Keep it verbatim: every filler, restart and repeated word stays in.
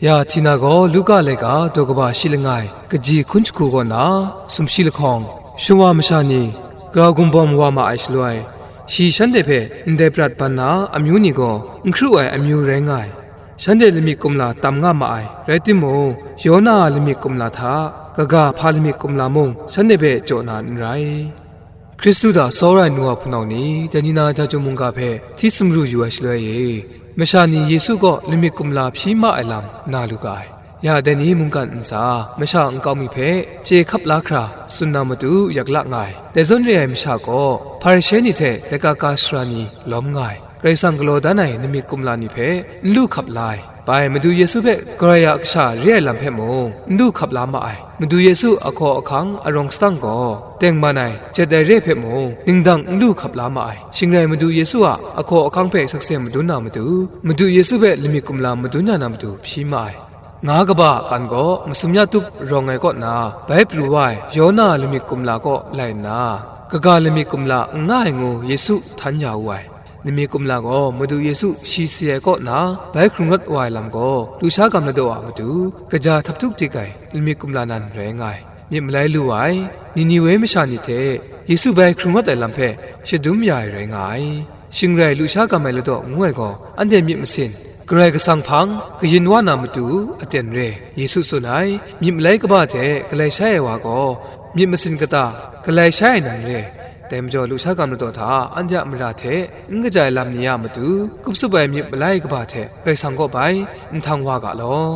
Ya Htina gaw Luka laika daw kaba shi langai, kaji hkun jahku kaw na, sumshi lahkawng, shawa masha ni, grau gumbawm wa ma ai shaloi, shi shanhte hpe ndai prat ban na amyu ni gaw n hkru ai amyu rai nga ai. Shanhte lamik kumla tam nga ma ai, rai timung, Yona a lamik kumla hta, kaga hpa lamik kumla mung shanhte hpe jaw na n rai. Hkristu hta tsawra ai nu wa hpunau ni, dai ni na Jahtum mungga hpe hti sumru yu ai shaloi e, masha ni Yesu kaw lamik kumla hpyi ma ai lam na lu ga ai. Ya dai ni mungkan ntsa, masha nkau mi hpe chye hkap la hkra tsun na matu yak la nga ai. Dai zawn re ai masha gaw, Hparishe ni hte laika ka sara ni lawm nga ai. Karai Kasang galaw dan ai lamik kumla ni hpe n lu hkap la ai. Bai, Madu Yesu hpe Karai a Kasha re ai lam hpe mung n lu hkap la ma ai. Madu Yesu ahkaw ahkang arawng sadang gaw, tengman ai, jet ai re hpe mung, ningdang n lu hkap la ma ai. Shing rai Madu Yesu a ahkaw ahkang hpe sakse madun na matu, Madu Yesu hpe lamik kumla madun ya na matu hpyi ma ai. Nga kaba a kan gaw masum ya tup rawng ai kaw na, bai pru wa ai Yona lamik kumla kaw lai nna, kaga lamik kumla n nga ai ngu Yesu htan ya wu ai. Lamik kumla gaw Madu Yesu shi si ai kaw na bai hkrung rawt wa ai lam gaw, lusha gam ladaw a matu, kaja htaphtuk dik ai lamik kumla nan rai nga ai. Myit malai lu wa ai, Niniwe masha ni hte Yesu bai hkrung rawt ai lam hpe shadum ya ai rai nga ai. Shing rai lusha gam ai ladaw ngu ai gaw, anhte myit masin, Karai Kasang hpang kayin wa na matu aten re. Yesu tsun ai, myit malai kaba hte galai shai ai wa gaw, myit masin kata galai shai ai nan re. Dai majaw, lusha gam ladaw hta anhte a mara hte n kaja ai lam ni a matu, kup tsup ai myit malai kaba hte Karai Kasang kaw bai nhtang wa ga law.